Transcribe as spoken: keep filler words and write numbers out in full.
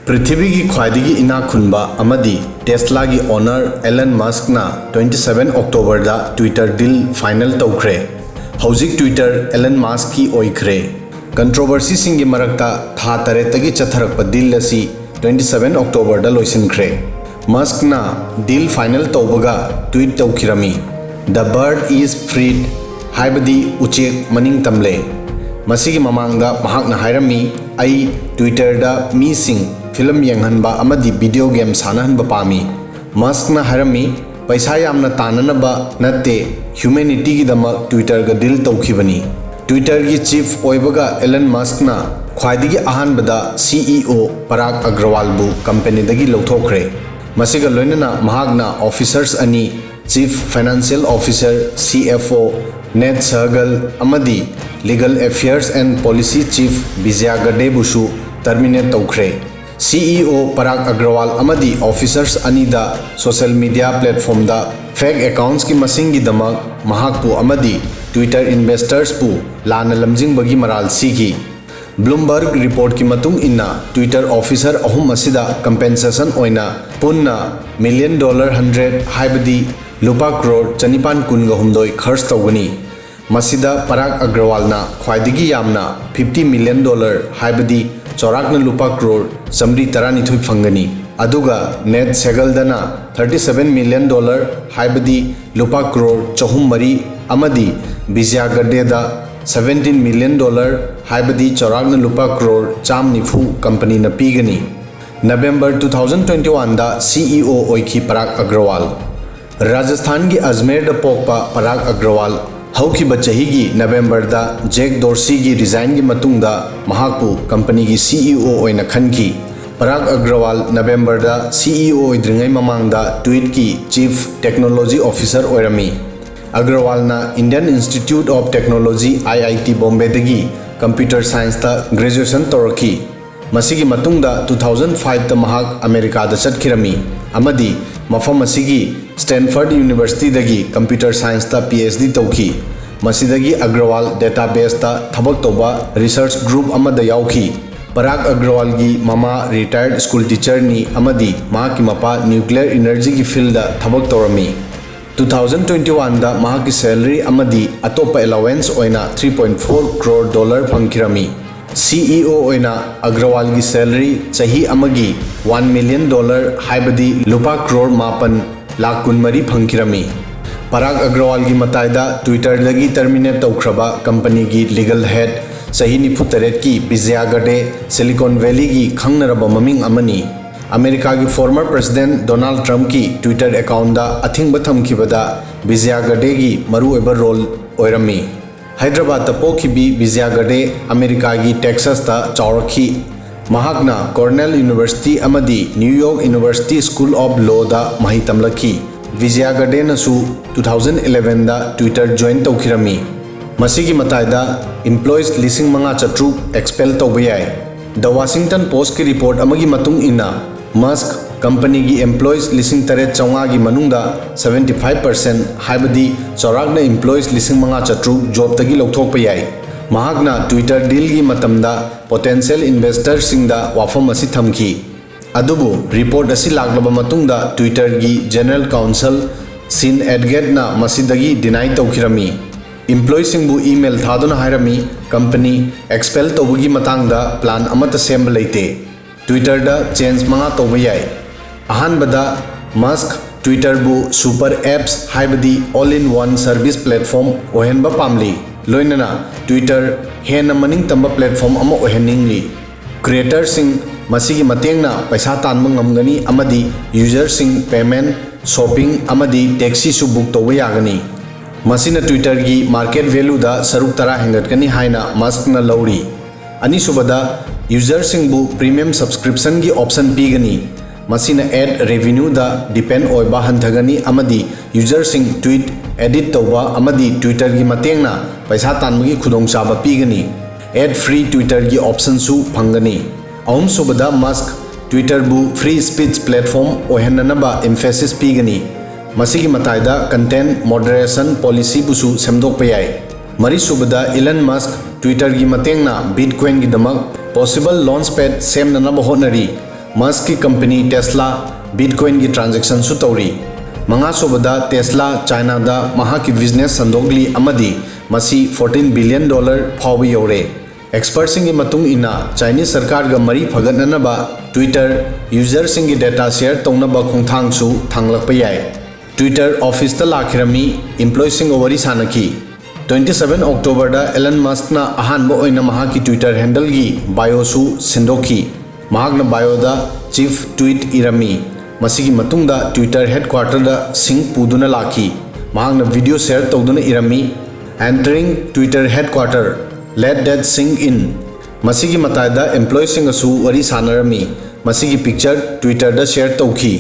ꯄ꯭ꯔꯤꯊꯤꯕꯤꯒꯤ ꯈ꯭ꯋꯥꯏꯗꯒꯤ ꯏꯅꯥꯛ ꯈꯨꯟꯕ ꯑꯃꯗꯤ ꯇꯦꯁꯂꯥꯒꯤ ꯑꯣꯅꯔ ꯑꯦꯂꯟ ꯃꯁꯛꯅ twenty seven Octoberꯗ Twitter deal final ꯇꯧꯈ꯭ꯔꯦ꯫ ꯍꯧꯖꯤꯛ Twitter ꯑꯦꯂꯟ ꯃꯁꯛꯀꯤ ꯑꯣꯏꯈ꯭ꯔꯦ꯫ ꯀꯟꯇ꯭ꯔꯣꯚꯔꯁꯤꯁꯤꯡꯒꯤ ꯃꯔꯛꯇ ꯊꯥ ꯇꯔꯦꯠꯇꯒꯤ ꯆꯠꯊꯔꯛꯄ deal ꯑꯁꯤ twenty seven Octoberꯗ ꯂꯣꯏꯁꯤꯟꯈ꯭ꯔꯦ꯫ ꯃꯁꯛꯅ deal final ꯇꯧꯕꯒ tweet ꯇꯧꯈꯤꯔꯝꯃꯤ, "The bird is freed", ꯍꯥꯏꯕꯗꯤ ꯎꯆꯦꯛ ꯃꯅꯤꯡ ꯇꯝꯂꯦ꯫ ꯃꯁꯤꯒꯤ ꯃꯃꯥꯡꯗ ꯃꯍꯥꯛꯅ ꯍꯥꯏꯔꯝꯃꯤ, "ꯑꯩ Twitterꯗ ꯃꯤꯁꯤꯡ ꯐꯤꯂꯝ ꯌꯦꯡꯍꯟꯕ ꯑꯃꯗꯤ video game ꯁꯥꯟꯅꯍꯟꯕ ꯄꯥꯝꯃꯤ"꯫ ꯃꯁꯛꯅ ꯍꯥꯏꯔꯝꯃꯤ, "ꯄꯩꯁꯥ ꯌꯥꯝꯅ ꯇꯥꯟꯅꯅꯕ ꯅꯠꯇꯦ, humanityꯒꯤꯗꯃꯛ Twitterꯒ deal ꯇꯧꯈꯤꯕꯅꯤ"꯫ Twitterꯒꯤ chief ꯑꯣꯏꯕꯒ ꯑꯦꯂꯟ ꯃꯁꯛꯅ ꯈ꯭ꯋꯥꯏꯗꯒꯤ ꯑꯍꯥꯟꯕꯗ CEO ꯄꯔꯥꯒ ꯑꯒ꯭ꯔꯋꯥꯜꯕꯨ ꯀꯝꯄꯦꯅꯤꯗꯒꯤ ꯂꯧꯊꯣꯛꯈ꯭ꯔꯦ꯫ ꯃꯁꯤꯒ ꯂꯣꯏꯅꯅ ꯃꯍꯥꯛꯅ officers ꯑꯅꯤ, Chief Financial Officer, CFO, Ned Sahgal ꯑꯃꯗꯤ Legal Affairs and Policy Chief Bijay ꯒꯗꯦꯕꯨꯁꯨ terminate ꯇꯧꯈ꯭ꯔꯦ꯫ CEO ꯄꯔꯥꯒ ꯑꯒ꯭ꯔꯋꯥꯜ ꯑꯃꯗꯤ officers ꯑꯅꯤꯗ social media platformꯗ fake accountsꯀꯤ ꯃꯁꯤꯡꯒꯤꯗꯃꯛ ꯃꯍꯥꯛꯄꯨ ꯑꯃꯗꯤ Twitter investorsꯄꯨ ꯂꯥꯟꯅ ꯂꯝꯖꯤꯡꯕꯒꯤ ꯃꯔꯥꯜ ꯁꯤꯈꯤ꯫ Bloomberg reportꯀꯤ ꯃꯇꯨꯡ ꯏꯟꯅ, Twitter officer ꯑꯍꯨꯝ ꯑꯁꯤꯗ compensation ꯑꯣꯏꯅ ꯄꯨꯟꯅ million dollar hundred, ꯍꯥꯏꯕꯗꯤ ꯂꯨꯄꯥ ꯀ꯭ꯔꯣꯔ ꯆꯅꯤꯄꯥꯟ ꯀꯨꯟꯒ ꯍꯨꯝꯗꯣꯏ ꯈꯔꯆ ꯇꯧꯒꯅꯤ꯫ ꯃꯁꯤꯗ ꯄꯔꯥꯒ ꯑꯒ꯭ꯔꯋꯥꯜꯅ ꯈ꯭ꯋꯥꯏꯗꯒꯤ ꯌꯥꯝꯅ fifty million dollar, ꯍꯥꯏꯕꯗꯤ ꯆꯥꯎꯔꯥꯛꯅ ꯂꯨꯄꯥ ꯀ꯭ꯔꯣꯔ ꯆꯥꯃꯔꯤ ꯇꯔꯥꯅꯤꯊꯣꯏ ꯐꯪꯒꯅꯤ꯫ ꯑꯗꯨꯒ ꯅꯦꯗ ꯁꯦꯒꯜꯗꯅ thirty seven million dollar, ꯍꯥꯏꯕꯗꯤ ꯂꯨꯄꯥ ꯀ꯭ꯔꯣꯔ ꯆꯍꯨꯝ ꯃꯔꯤ, ꯑꯃꯗꯤ ꯕꯤꯖꯌ ꯒꯗꯦꯗ seventeen million dollar, ꯍꯥꯏꯕꯗꯤ ꯆꯥꯎꯔꯥꯛꯅ ꯂꯨꯄꯥ ꯀ꯭ꯔꯣꯔ ꯆꯥꯝ ꯅꯤꯐꯨ ꯀꯝꯄꯅꯤꯅ ꯄꯤꯒꯅꯤ꯫ November two thousand twenty oneꯗ CEO ꯑꯣꯏꯈꯤ ꯄꯔꯥꯒ ꯑꯒ꯭ꯔꯋꯥꯜ꯫ ꯔꯥꯖꯁꯊꯥꯟꯒꯤ ꯑꯖꯃꯦꯔꯗ ꯄꯣꯛꯄ ꯄꯔꯥꯒ ꯑꯒ꯭ꯔꯋꯥꯜ ꯍꯧꯈꯤꯕ ꯆꯍꯤꯒꯤ Novemberꯗ ꯖꯦꯛ ꯗꯣꯔꯁꯤꯒꯤ resignꯒꯤ ꯃꯇꯨꯡꯗ ꯃꯍꯥꯛꯄꯨ ꯀꯝꯄꯅꯤꯒꯤ CEO ꯑꯣꯏꯅ ꯈꯟꯈꯤ꯫ ꯄꯔꯥꯒ ꯑꯒ꯭ꯔꯋꯥꯜ Novemberꯗ CEO ꯑꯣꯏꯗ꯭ꯔꯤꯉꯩ ꯃꯃꯥꯡꯗ Twitterꯀꯤ Chief Technology Officer ꯑꯣꯏꯔꯝꯃꯤ꯫ ꯑꯒ꯭ꯔꯋꯥꯜꯅ Indian Institute of Technology, IIT Bombayꯗꯒꯤ computer scienceꯇ graduation ꯇꯧꯔꯛꯈꯤ꯫ ꯃꯁꯤꯒꯤ ꯃꯇꯨꯡꯗ two thousand fiveꯇ ꯃꯍꯥꯛ ꯑꯃꯦꯔꯤꯀꯥꯗ ꯆꯠꯈꯤꯔꯝꯃꯤ ꯑꯃꯗꯤ ꯃꯐꯝ ꯑꯁꯤꯒꯤ Stanford Universityꯗꯒꯤ computer scienceꯇ PhD ꯇꯧꯈꯤ꯫ ꯃꯁꯤꯗꯒꯤ ꯑꯒ꯭ꯔꯋꯥꯜ databaseꯇ ꯊꯕꯛ ꯇꯧꯕ research group ꯑꯃꯗ ꯌꯥꯎꯈꯤ꯫ ꯄꯔꯥꯒ ꯑꯒ꯭ꯔꯋꯥꯜꯒꯤ ꯃꯃꯥ ꯔꯤꯇꯥꯌꯔꯗ ꯁ꯭ꯀꯨꯜ ꯇꯤꯆꯔꯅꯤ ꯑꯃꯗꯤ ꯃꯍꯥꯛꯀꯤ ꯃꯄꯥ ꯅ꯭ꯌꯨꯀ꯭ꯂꯤꯌꯔ ꯏꯅꯔꯖꯤꯒꯤ ꯐꯤꯜꯗ ꯊꯕꯛ ꯇꯧꯔꯝꯃꯤ꯫ ꯇꯨ ꯊꯥꯎꯖꯟ ꯇ꯭ꯋꯦꯟꯇꯤ ꯋꯥꯟꯗ ꯃꯍꯥꯛꯀꯤ ꯁꯦꯂꯔꯤ ꯑꯃꯗꯤ ꯑꯇꯣꯞꯄ ꯑꯦꯂꯥꯋꯦꯟꯁ ꯑꯣꯏꯅ three point four crore dollar ꯐꯪꯈꯤꯔꯝꯃꯤ꯫ ꯁꯤ ꯏ ꯑꯣ ꯑꯣꯏꯅ ꯑꯒ꯭ꯔꯋꯥꯜꯒꯤ ꯁꯦꯂꯔꯤ ꯆꯍꯤ ꯑꯃꯒꯤ ꯋꯥꯟ ꯃꯤꯂꯤꯌꯟ ꯗꯣꯂꯔ, ꯍꯥꯏꯕꯗꯤ ꯂꯨꯄꯥ ꯀ꯭ꯔꯣꯔ ꯃꯥꯄꯟ ꯂꯥꯈ ꯀꯨꯟꯃꯔꯤ ꯐꯪꯈꯤꯔꯝꯃꯤ꯫ ꯄꯔꯥꯒ ꯑꯒ꯭ꯔꯋꯥꯜꯒꯤ ꯃꯇꯥꯏꯗ ꯇ꯭ꯋꯤꯇꯔꯗꯒꯤ ꯇꯔꯃꯤꯅꯦꯠ ꯇꯧꯈ꯭ꯔꯕ ꯀꯝꯄꯅꯤꯒꯤ ꯂꯤꯒꯜ ꯍꯦꯗ, ꯆꯍꯤ ꯅꯤꯐꯨ ꯇꯔꯦꯠꯀꯤ ꯕꯤꯖꯌꯥ ꯒꯗꯦ, ꯁꯤꯂꯤꯀꯣꯟ ꯚꯦꯂꯤꯒꯤ ꯈꯪꯅꯔꯕ ꯃꯃꯤꯡ ꯑꯃꯅꯤ꯫ ꯑꯃꯦꯔꯤꯀꯥꯒꯤ ꯐꯣꯔꯃꯔ ꯄ꯭ꯔꯦꯁꯤꯗꯦꯟꯠ ꯗꯣꯅꯥꯜꯗ ꯇ꯭ꯔꯝꯞꯀꯤ ꯇ꯭ꯋꯤꯇꯔ ꯑꯦꯀꯥꯎꯟꯗ ꯑꯊꯤꯡꯕ ꯊꯝꯈꯤꯕꯗ ꯕꯤꯖꯌꯥ ꯒꯗꯦꯒꯤ ꯃꯔꯨꯑꯣꯏꯕ ꯔꯣꯜ ꯑꯣꯏꯔꯝꯃꯤ꯫ ꯍꯥꯏꯗ꯭ꯔꯕꯥꯗꯇ ꯄꯣꯛꯈꯤꯕꯤ ꯕꯤꯖꯌꯥ ꯒꯗꯦ ꯑꯃꯦꯔꯤꯀꯥꯒꯤ ꯇꯦꯛꯁꯥꯁꯇ ꯆꯥꯎꯔꯛꯈꯤ꯫ ꯃꯍꯥꯛꯅ ꯀꯣꯔꯅꯦꯜ ꯌꯨꯅꯤꯚꯔꯁꯤꯇꯤ ꯑꯃꯗꯤ new York university school of load ꯃꯍꯩ ꯇꯝꯂꯛꯈꯤ꯫ Bijaya ꯒꯗꯦꯅꯁꯨ two thousand ꯏꯂꯦꯚꯦꯟꯗ Twitter join ꯇꯧꯈꯤꯔꯝꯃꯤ꯫ ꯃꯁꯤꯒꯤ ꯃꯇꯥꯏꯗ ꯏꯝꯄ꯭ꯂꯣꯌꯤꯁ ꯂꯤꯁꯤꯡ ꯃꯉꯥ ꯆꯥꯇ꯭ꯔꯨꯛ ꯑꯦꯛꯁꯄꯦꯜ ꯇꯧꯕ ꯌꯥꯏ꯫ ꯗ ꯋꯥꯁꯤꯡꯇꯟ ꯄꯣꯁ꯭ꯠꯀꯤ ꯔꯤꯄꯣꯔꯠ ꯑꯃꯒꯤ ꯃꯇꯨꯡ ꯏꯟꯅ, ꯃꯁꯛ ꯀꯝꯄꯅꯤꯒꯤ ꯏꯝꯄ꯭ꯂꯣꯌꯤꯁ ꯂꯤꯁꯤꯡ ꯇꯔꯦꯠ ꯆꯥꯝꯃꯉꯥꯒꯤ ꯃꯅꯨꯡꯗ ꯁꯚꯦꯟꯇꯤ ꯐꯥꯏꯚ ꯄꯔꯁꯦꯟꯠ, ꯍꯥꯏꯕꯗꯤ ꯆꯥꯎꯔꯥꯛꯅ ꯏꯝꯄ꯭ꯂꯣꯌꯤꯁ ꯂꯤꯁꯤꯡ ꯃꯉꯥ ꯆꯥꯇ꯭ꯔꯨꯛ ꯖꯣꯕꯇꯒꯤ ꯂꯧꯊꯣꯛꯄ ꯌꯥꯏ꯫ ꯃꯍꯥꯛꯅ ꯇ꯭ꯋꯤꯇꯔ ꯗꯤꯜꯒꯤ ꯃꯇꯝꯗ ꯄꯣꯇꯦꯟꯁꯤꯌꯦꯜ ꯏꯟꯚꯦꯁꯇꯔꯁꯤꯡꯗ ꯋꯥꯐꯝ ꯑꯁꯤ ꯊꯝꯈꯤ꯫ ꯑꯗꯨꯕꯨ ꯔꯤꯄꯣꯔꯠ ꯑꯁꯤ ꯂꯥꯛꯂꯕ ꯃꯇꯨꯡꯗ ꯇ꯭ꯋꯤꯇꯔꯒꯤ ꯖꯦꯅꯔꯦꯜ ꯀꯥꯎꯟꯁꯤꯜ ꯁꯤꯟ ꯑꯦꯗꯒꯦꯠꯅ ꯃꯁꯤꯗꯒꯤ ꯗꯤꯅꯥꯏ ꯇꯧꯈꯤꯔꯝꯃꯤ꯫ ꯏꯝꯄ꯭ꯂꯣꯌꯤꯁꯤꯡꯕꯨ ꯏꯃꯦꯜ ꯊꯥꯗꯨꯅ ꯍꯥꯏꯔꯝꯃꯤ, ꯀꯝꯄꯅꯤ ꯑꯦꯛꯁꯄꯦꯜ ꯇꯧꯕꯒꯤ ꯃꯇꯥꯡꯗ ꯄ꯭ꯂꯥꯟ ꯑꯃꯠꯇ ꯁꯦꯝꯕ ꯂꯩꯇꯦ꯫ ꯇ꯭ꯋꯤꯇꯔꯗ ꯆꯦꯟꯖ ꯃꯉꯥ ꯇꯧꯕ ꯌꯥꯏ꯫ ꯑꯍꯥꯟꯕꯗ, ꯃꯁꯛ ꯇ꯭ꯋꯤꯇꯔꯕꯨ ꯁꯨꯄꯔ ꯑꯦꯞꯁ, ꯍꯥꯏꯕꯗꯤ all in one service platform ꯑꯣꯏꯍꯟꯕ ꯄꯥꯝꯂꯤ, ꯂꯣꯏꯅꯅ ꯇ꯭ꯋꯤꯇꯔ ꯍꯦꯟꯅ ꯃꯅꯤꯡ ꯇꯝꯕ ꯄ꯭ꯂꯦꯠꯐꯣꯔꯝ ꯑꯃ ꯑꯣꯏꯍꯟꯅꯤꯡꯂꯤ꯫ ꯀ꯭ꯔꯤꯌꯦꯇꯔꯁꯤꯡ ꯃꯁꯤꯒꯤ ꯃꯇꯦꯡꯅ ꯄꯩꯁꯥ ꯇꯥꯟꯕ ꯉꯝꯒꯅꯤ ꯑꯃꯗꯤ ꯌꯨꯖꯔꯁꯤꯡ ꯄꯦꯃꯦꯟꯠ, ꯁꯣꯄꯤꯡ ꯑꯃꯗꯤ ꯇꯦꯛꯁꯤꯁꯨ ꯕꯨꯛ ꯇꯧꯕ ꯌꯥꯒꯅꯤ꯫ ꯃꯁꯤꯅ ꯇ꯭ꯋꯤꯇꯔꯒꯤ ꯃꯥꯔꯀꯦꯠ ꯚꯦꯂꯨꯗ ꯁꯔꯨꯛ ꯇꯔꯥ ꯍꯦꯟꯒꯠꯀꯅꯤ ꯍꯥꯏꯅ ꯃꯁꯛꯅ ꯂꯧꯔꯤ꯫ ꯑꯅꯤꯁꯨꯕꯗ, ꯌꯨꯖꯔꯁꯤꯡꯕꯨ ꯄ꯭ꯔꯤꯃꯤꯌꯝ ꯁꯕꯁꯀ꯭ꯔꯤꯞꯁꯟꯒꯤ ꯑꯣꯞꯁꯟ ꯄꯤꯒꯅꯤ꯫ ꯃꯁꯤꯅ ꯑꯦꯗ ꯔꯦꯚꯤꯅ꯭ꯌꯨꯗ ꯗꯤꯄꯦꯟ ꯑꯣꯏꯕ ꯍꯟꯊꯒꯅꯤ ꯑꯃꯗꯤ ꯌꯨꯖꯔꯁꯤꯡ ꯇ꯭ꯋꯤꯠ ꯑꯦꯗꯤꯠ ꯇꯧꯕ ꯑꯃꯗꯤ ꯇ꯭ꯋꯤꯇꯔꯒꯤ ꯃꯇꯦꯡꯅ ꯄꯩꯁꯥ ꯇꯥꯟꯕꯒꯤ ꯈꯨꯗꯣꯡꯆꯥꯕ ꯄꯤꯒꯅꯤ꯫ ꯑꯦꯗ ꯐ꯭ꯔꯤ ꯇ꯭ꯋꯤꯇꯔꯒꯤ ꯑꯣꯞꯁꯟꯁꯨ ꯐꯪꯒꯅꯤ꯫ ꯑꯍꯨꯝꯁꯨꯕꯗ, ꯃꯁꯛ ꯇ꯭ꯋꯤꯇꯔꯕꯨ ꯐ꯭ꯔꯤ ꯁ꯭ꯄꯤꯆ ꯄ꯭ꯂꯦꯠꯐꯣꯔꯝ ꯑꯣꯏꯍꯟꯅꯅꯕ ꯏꯝꯐꯦꯁꯤꯁ ꯄꯤꯒꯅꯤ꯫ ꯃꯁꯤꯒꯤ ꯃꯇꯥꯏꯗ ꯀꯟꯇꯦꯟꯠ ꯃꯣꯗꯔꯦꯁꯟ ꯄꯣꯂꯤꯁꯤꯕꯨꯁꯨ ꯁꯦꯝꯗꯣꯛꯄ ꯌꯥꯏ꯫ ꯃꯔꯤꯁꯨꯕꯗ, ꯏꯂꯟ ꯃꯁꯛ ꯇ꯭ꯋꯤꯇꯔꯒꯤ ꯃꯇꯦꯡꯅ ꯕꯤꯠꯀꯣꯏꯟꯒꯤꯗꯃꯛ possible launch pad ꯁꯦꯝꯅꯅꯕ ꯍꯣꯠꯅꯔꯤ꯫ ꯃꯁꯛꯀꯤ ꯀꯝꯄꯅꯤ ꯇꯦꯁꯂꯥ ꯕꯤꯠꯀꯣꯏꯟꯒꯤ ꯇ꯭ꯔꯥꯟꯖꯦꯛꯁꯟꯁꯨ ꯇꯧꯔꯤ꯫ ꯃꯉꯥꯁꯨꯕꯗ, ꯇꯦꯁꯂꯥ ꯆꯥꯏꯅꯥꯗ ꯃꯍꯥꯛꯀꯤ ꯕꯤꯖꯤꯅꯦꯁ ꯁꯟꯗꯣꯛꯂꯤ ꯑꯃꯗꯤ ꯃꯁꯤ fourteen billion dollar ꯐꯥꯎꯕ ꯌꯧꯔꯦ꯫ ꯑꯦꯛꯁꯄꯔꯠꯁꯤꯡꯒꯤ ꯃꯇꯨꯡ ꯏꯟꯅ, ꯆꯥꯏꯅꯤꯁ ꯁꯔꯀꯥꯔꯒ ꯃꯔꯤ ꯐꯒꯠꯅꯅꯕ Twitter ꯌꯨꯖꯔꯁꯤꯡꯒꯤ ꯗꯦꯇꯥ ꯁꯦꯌꯔ ꯇꯧꯅꯕ ꯈꯣꯡꯊꯥꯡꯁꯨ ꯊꯥꯡꯂꯛꯄ ꯌꯥꯏ꯫ ꯇ꯭ꯋꯤꯇꯔ ꯑꯣꯐꯤꯁꯇ ꯂꯥꯛꯈꯤꯔꯝꯃꯤ, ꯏꯝꯄ꯭ꯂꯣꯏꯁꯤꯡꯒ ꯋꯥꯔꯤ ꯁꯥꯅꯈꯤ꯫ Twenty seven Octoberꯗ ꯑꯦꯂꯟ ꯃꯁꯛꯅ ꯑꯍꯥꯟꯕ ꯑꯣꯏꯅ ꯃꯍꯥꯛꯀꯤ ꯇ꯭ꯋꯤꯇꯔ ꯍꯦꯟꯗꯜꯒꯤ ꯕꯥꯏꯑꯣꯁꯨ ꯁꯤꯟꯗꯣꯛꯈꯤ꯫ ꯃꯍꯥꯛꯅ ꯕꯥꯏꯑꯣꯗ ꯆꯤꯐ ꯇ꯭ꯋꯤꯠ ꯏꯔꯝꯃꯤ꯫ ꯃꯁꯤꯒꯤ ꯃꯇꯨꯡꯗ ꯇ꯭ꯋꯤꯇꯔ ꯍꯦꯗꯀ꯭ꯋꯥꯇꯔꯗ ꯁꯤꯡ ꯄꯨꯗꯨꯅ ꯂꯥꯛꯈꯤ꯫ ꯃꯍꯥꯛꯅ ꯚꯤꯗꯤꯑꯣ ꯁꯦꯌꯔ ꯇꯧꯗꯨꯅ ꯏꯔꯝꯃꯤ, "Entering Twitter headquarter, let that sink in." ꯃꯁꯤꯒꯤ ꯃꯇꯥꯏꯗ ꯏꯝꯄ꯭ꯂꯣꯏꯁꯤꯡꯒꯁꯨ ꯋꯥꯔꯤ ꯁꯥꯅꯔꯝꯃꯤ꯫ ꯃꯁꯤꯒꯤ ꯄꯤꯛꯆꯔ ꯇ꯭ꯋꯤꯇꯔꯗ ꯁꯦꯌꯔ ꯇꯧꯈꯤ꯫